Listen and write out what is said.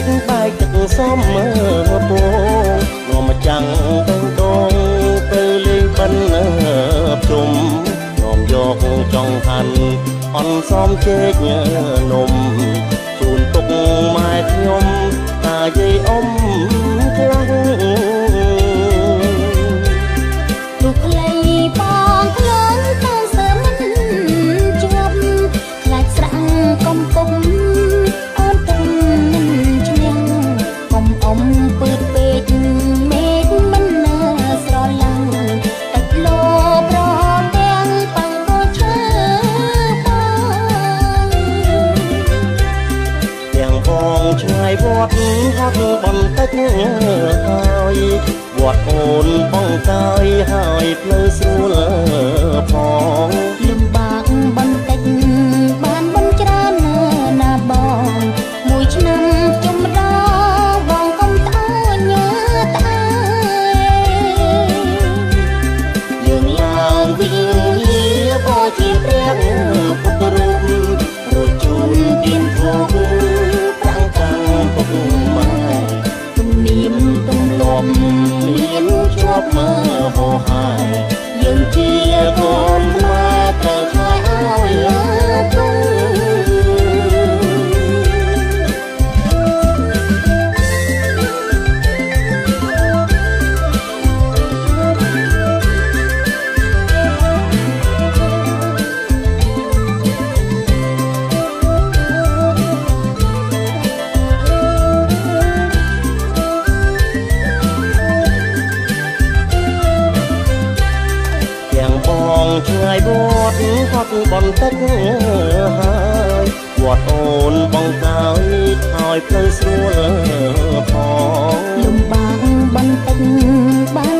កបែកទឹកសំពងនាំមកចាំងបេងដងទៅលេងបិណ្ឌជុំនាំយកចង់ហាន់អន់សំជែកនំជូនទុកម៉ែខ្ញុំតាយាយអ៊ំខ្លាំង ទុកខ្លីបងខ្លួនតាមសើមិនជាប់ខ្លាចស្រាំងកំពុងអូនទុំមិនឈ្នះកុំអុំពើពេកមេឃមិននៅស្រឡាំងតិចលោប្រទាំងបាំងក៏ឈើបង ទាំងបងឆ្ងាយវត្តហត់បន្តិចហើយវត្តអូនបងកាយហើយផ្លូវស្រួលផង លំបាកបន្តិចបានបនច្រើនណាបងមួយឆ្នាំជុំម្ដងបងកុំត្អូនញើត្អើ យើងឡើងវិលាបជាព្រះពុទ្ធរូបរួចជូនទៀនធូបប្រាំងកាំងពុកម៉ែ ទំនៀមទម្លាប់ មានជាប់មើហោហាយយើងជាកូនខ្មែរត្រូវឆ្លើយឲ្យទុំ ទាំងបងឆ្ងាយវត្តហត់បន្តិចហើយវត្តអូនបងកាយហើយផ្លូវស្រួលផង លំបាកបន្តិចបាន